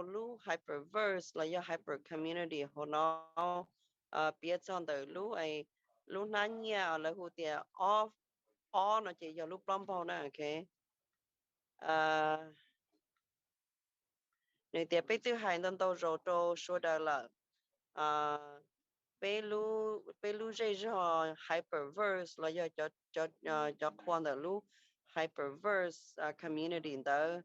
lub hyperverse los yog hypercommunity hauv no, piav txog ntawm lub, lub hnab nyiaj lawv hu tias ob, ob no ces yog lub plaub npaug na, ok. Nws tias peb twb hais ntau ntau zaus rau sawv daws lawm, peb lub, peb lub zej zog hyperverse los yog cov qhua ntawm lub hyperverse community ntawd,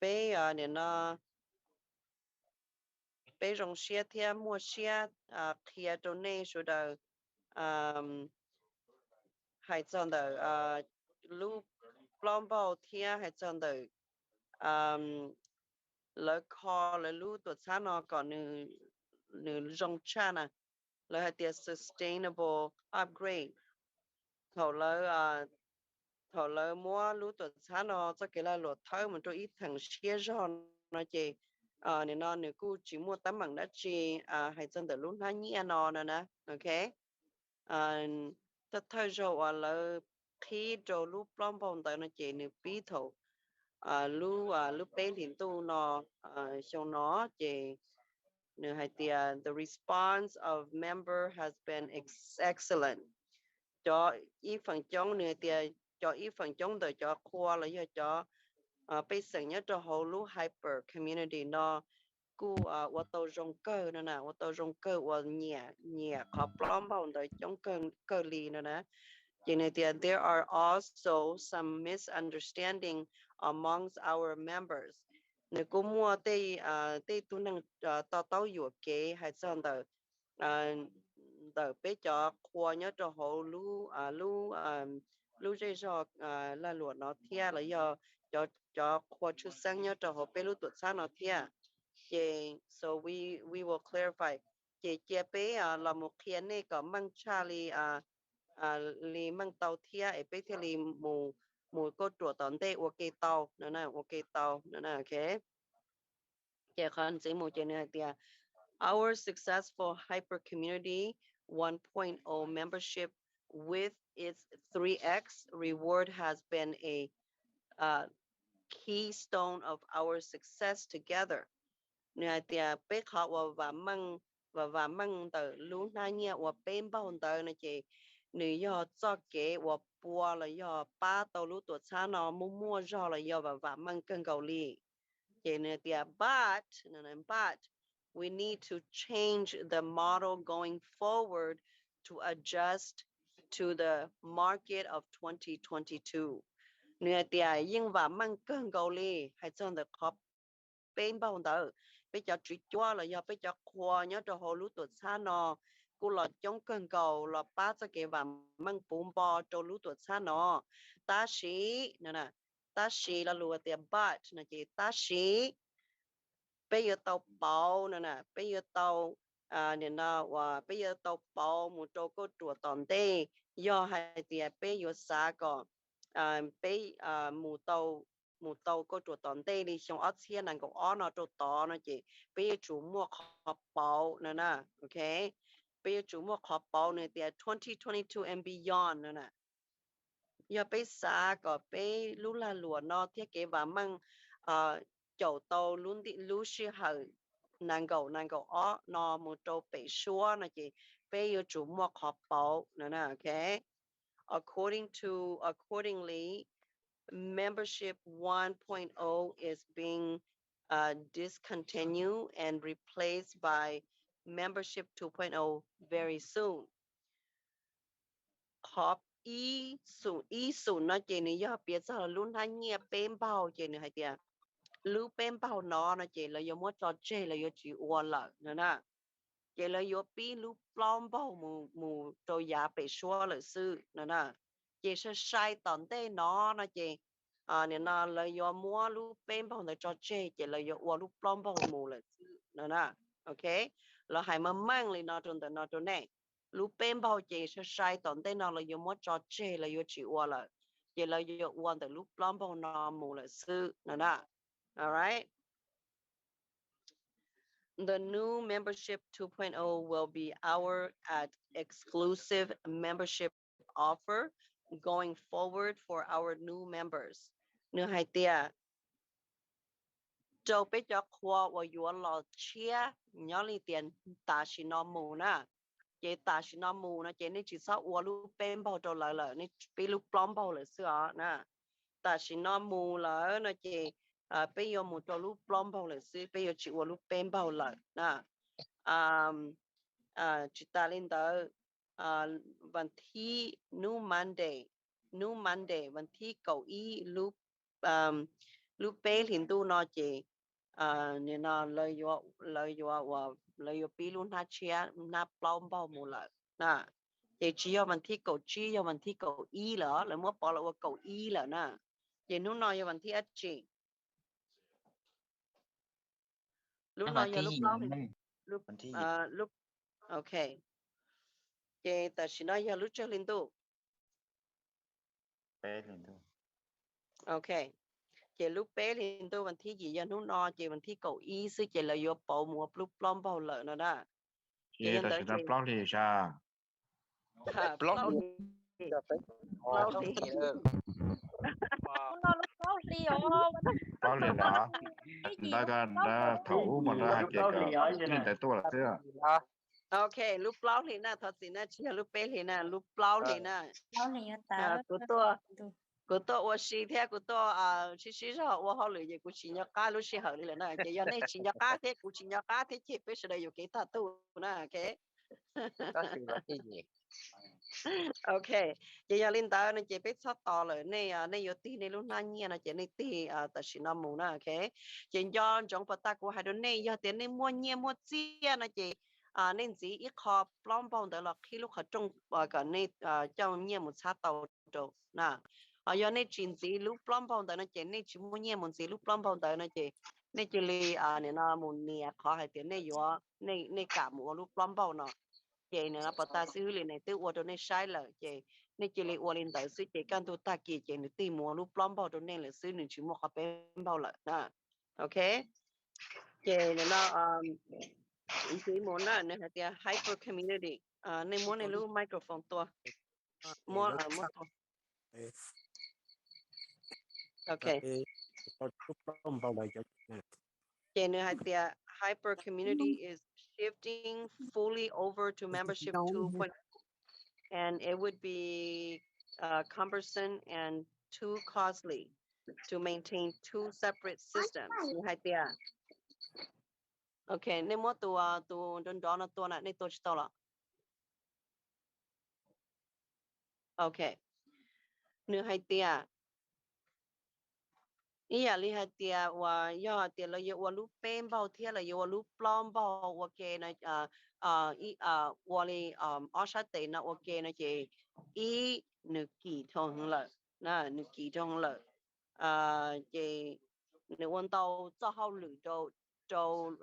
peb nim no peb zoo siab thiab muaj siab qhia rau nej sawv daws hais txog ntawm lub plaub npaug thiab hais txog ntawm lawv kho lawv lub tuam txhab no kom nws zoo tshaj na. Lawv hais tias sustainable upgrade. Thaum lawv, thaum lawv muab lub tuam txhab no txoj kev lag luam thawb mus rau ib theem siab zog no ces nim no nws kuj tsis muaj teeb meem dab tsi hais txog ntawm lub hnab nyiaj no no na, ok. Thawj thawj zaug uas lawv qhib rau lub plaub npaug ntawd no ces nws pib thaum lub, lub peb hlis ntuj no, xyoo no ces nws hais tias the response of member has been ex- excellent. Cov ib feem coob, nws hais tias cov ib feem coob ntawm cov qhua los yog cov pej xeem nyob rau hauv lub hyper community no kuj ua tau zoo kawg no na, ua tau zoo kawg uas nyiam, nyiam qhov plaub npaug ntawd coob kawg, kawg li no na. Ces nws tias there are also some misunderstanding amongst our members. Nws kuj muaj tej, tej tug neeg to taub yuam kev hais txog ntawm, ntawm peb cov qhua nyob rau hauv lub, lub, lub zej zog lag luam no thiab los yog cov, cov qhua tshwj xeeb nyob rau hauv peb lub tuam txhab no thiab. Ces so we, we will clarify. Ces cia peb los mus qhia nej kom meej tshaj li, li meej tau thiab es peb thiaj li mus, mus kauj ruam tom ntej ua ke tau no na, ua ke tau no na, ok. Ces qhov ntxiv mus ces nws hais tias our successful hyper community one point oh membership with its three X reward has been a keystone of our success together. Nws hais tias peb qhov uas vam meej, vam, vam meej ntawm lub hnab nyiaj uas peb npaug ntawd no ces nws yog txoj kev uas pua los yog pab tau lub tuam txhab no muaj, muaj zog los yog vam, vam meej kawg nkaus li. Ces nws tias but, but we need to change the model going forward to adjust to the market of twenty twenty-two. Nws hais tias yeej vam meej kawg nkaus li hais txog ntawm qhov peb npaug ntawd, peb cov tswv cuab los yog peb cov qhua nyob rau hauv lub tuam txhab no kuj los coob kawg nkaus los pab txoj kev vam meej puv npo rau lub tuam txhab no. Tab sis, tab sis lo lus tias but no ces tab sis peb yuav tau pauv no na, peb yuav tau, nim no uas peb yuav tau pauv mus rau kauj ruam tom ntej, yog hais tias peb yuav xav kom peb mus tau, mus tau kauj ruam tom ntej li xyoo ob txhiab nees nkaum ob no rau tod no ces peb yuav tsum muaj qhov pauv no na, ok. Peb yuav tsum muaj qhov pauv nws tias twenty twenty-two and beyond no na. Yog peb xav kom peb lub lag luam no thiab kev vam meej caum tau lub sij hawm nees nkaum, nees nkaum ob no mus rau pem suab no ces peb yuav tsum muaj qhov pauv no na, ok. According to, accordingly, membership one point oh is being discontinued and replaced by membership two point oh very soon. Qhov ib xum, ib xum no ces nws yog piav txog lub hnab nyiaj peb npaug ces nws hais tias lub peb npaug no no ces lawv yuav muab tso tseg, lawv yuav tsis ua lawm no na. Ces lawv yuav pib lub plaub npaug mus, mus rau yav pem suab lawm xwb no na. Ces sai sai tom ntej no no ces nim no lawv yuav muab lub peb npaug ntawd tso tseg ces lawv yuav ua lub plaub npaug mus lawm xwb no na, ok. Lawv hais meej meej li no rau ntawm no rau nej. Lub peb npaug ces sai sai tom ntej no lawv yuav muab tso tseg, lawv yuav tsis ua lawm, ces lawv yuav ua ntawm lub plaub npaug no mus lawm xwb no na. All right. The new membership two point oh will be our at exclusive membership offer going forward for our new members. Nws hais tias rau peb cov qhua uas yuav los tshiab nyob li tias tam sim no mus na, ces tam sim no mus no ces nej tsis txhob ua lub peb npaug rau lawv lawm, nej pib lub plaub npaug lawm xwb os na. Tam sim no mus lawm no ces peb yuav mus rau lub plaub npaug lawm xwb, peb yuav tsis ua lub peb npaug lawm na. Tsis tas li ntawd, vas thib, hnub Monday, hnub Monday vas thib kaum ib lub peb hlis ntuj no ces nim no lawv yuav, lawv yuav pib lub hnab tshiab, hnab plaub npaug mus lawm na. Ces tsis yog vas thib kaum tsib, yog vas thib kaum ib lawm, lawv muab pov los ua kaum ib lawm na. Ces hnub no yog vas thib dab tsi? Lub no yog lub plaub hli, lub, ok. Ces tam sim no yog lub tsawg hli ntuj? Ok, ces lub peb hli ntuj vas thib yim yog hnub no, ces vas thib kaum ib xwb ces lawv yuav pauv mus ua lub plaub npaug lawm no na. Ces yog ntawd ces plaub hli, plaub hli, plaub hli, plaub hli ntawd, thaum ub mas lawv hais tias kom lub ntawd tuaj lawm xwb. Ok, lub plaub hli na, thov txim na, tsis yog lub peb hli na, lub plaub hli na. Kuv tuaj ua si thiab kuv tuaj sib sib zog ua hauj lwm ces kuv tsis nco qab lub sij hawm li lawm na. Ces yog nej tsis nco qab thiab kuv tsis nco qab thiab ces peb sawv daws yuam kev tag tuaj na, ok. Ok, ces yog li ntawd no ces peb txhob tos lawm, nej, nej yuav tig nej lub hnab nyiaj no ces nej tig tam sim no mus na, ok. Ces nco ntsoov pas tas kuv hais rau nej, yog tias nej muaj nyiaj muaj txiaj no ces nej ntxiv ib qho plaub npaug ntawd los qhib lub qhov rooj kom nej coj nyiaj mus txhab tau rau na. Ho yog nej tsis ntxiv lub plaub npaug ntawd no ces nej tsis muaj nyiaj mus ntxiv lub plaub npaug ntawd no ces nej cia li nim no mus nias qhov hais tias nej yuav, nej kam mus ua lub plaub npaug no. Ces nim no pas tas xib hwb Lis Nees twb ua rau nej saib lawm ces nej cia li ua li ntawd xwb ces kaj ntug tag kis ces nws tig mus ua lub plaub npaug rau nej lawm xwb, nws tsis muaj qhov peb npaug lawm na. Ok, ces nim no ntxiv mus na, nws hais tias hyper community. Nej muab nej lub microphone tua. Muab, muab tua. Ok. Ces nws hais tias hyper community is shifting fully over to membership two point oh, and it would be cumbersome and too costly to maintain two separate systems. Nws hais tias, ok, nej muab tus, tus nrov nrov no tua na, nej tua tsis tau los? Ok, nws hais tias ib yam li hais tias uas yog hais tias lawv yuav ua lub peb npaug thiab lawv yuav ua lub plaub npaug ua ke no, ua li ob sab tes no ua ke no ces ib, nws kim dhau heev lawm, nws kim dhau heev lawm. Ces nws ua ntau txoj hauj lwm rau,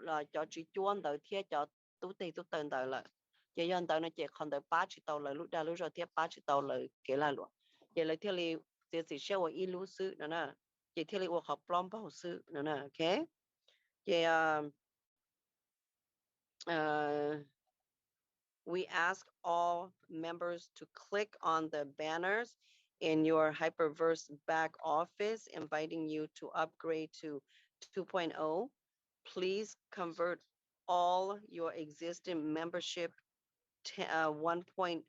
rau cov tswv cuab ntawd thiab cov tub teg tub taw ntawd lawm. Ces yog ntawd no ces qhov ntawd pab tsis tau lawv lub dag lub zog thiab pab tsis tau lawv kev lag luam, ces lawv thiaj li txiav txim siab ua ib lub xwb no na, ces thiaj li ua qhov plaub npaug xwb no na, ok. Ces we ask all members to click on the banners in your Hyperverse back office inviting you to upgrade to two point oh. Please convert all your existing membership te- uh, one point